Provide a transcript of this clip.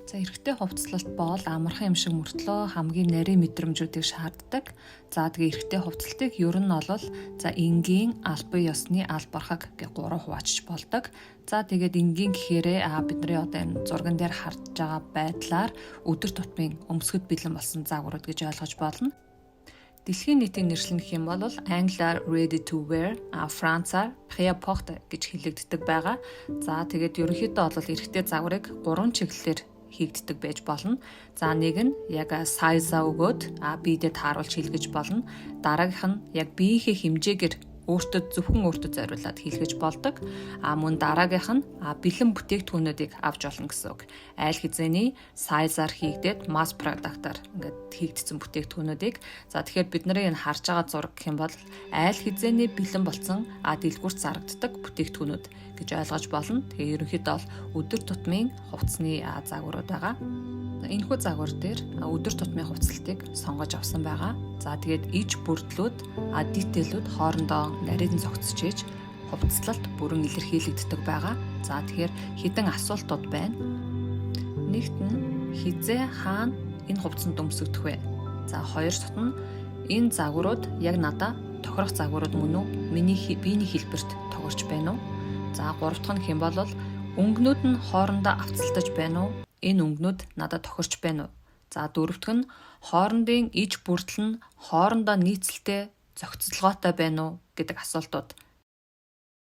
За, эрэгтэй хувцаслалт бол амархан юм шиг мөртлөө хамгийн нарийн мэдрэмжүүдийг шаарддаг. За, тэгээ эрэгтэй хувцаслалтыг ер нь бол за энгийн, албан ёсны, албархаг гэх гурван хуваачиж болдог. За, тэгээд энгийн гэхээрээ бидний одоо энэ зурган дээр харж байгаа байдлаар өдөр тутмын өмсгөд бэлэн болсон загварууд гэж ойлгож болно. Дэлхийн нийтийн нэршил гэх юм бол англиар ready to wear, францаар prêt-à-porter гэж хэлэгддэг байгаа. За, тэгээд ерөнхийдөө бол эрэгтэй загварыг гурван чиглэлээр хийгддэг байж болно. За, нэг нь яг size аа өгөөд биедээ тааруулж хийлгэж болно. Дараагийнх нь яг биеийнхээ хэмжээгээр өөртөө, зөвхөн өөртөө зориулаад хийлгэж болдог. А мөн дараагийнх нь бэлэн бүтээгдэхүүнүүдийг авч болно гэсэн үг. Айл хэзээний size аар хийгдээд mass product-аар ингээд хийгдсэн бүтээгдэхүүнүүдийг. За, тэгэхээр бид нарын энэ харж байгаа зураг гэх юм бол айл хэзээний бэлэн болсон дэлгүүрт зарагддаг бүтээгдэхүүнүүд гэж ойлгож болно. Тэгээ ерөнхийдөө бол өдөр тутмын хувцсны загварууд байгаа. Энэхүү загвар дээр өдөр тутмын хувцлалтыг сонгож авсан байгаа. За, тэгээд иж бүрдлүүд, detail үүд хоорондоо нарийдан зохицож ээж хувцлалт бүрэн илэрхийлэгддэг байгаа. За, тэгэхээр хэдэн асуултууд байна. Нэгт нь хэзээ, хаана энэ хувцсанд өмсөгдөх вэ? За, хоёр дахь нь энэ загварууд яг надаа тохирох загварууд мөн үү? Миний биений хэлбэрт тохирч байна уу? За, гурав дахь нь гэх юм бол өнгөнүүд нь хоорондоо авцалтаж байна уу? Энэ өнгөнүүд надад тохирч байна уу? За, дөрөв дэх нь хоорондын иж бүрдэл нь хоорондоо нийцэлтэй, зохицолгоотой байна уу гэдэг асуултууд.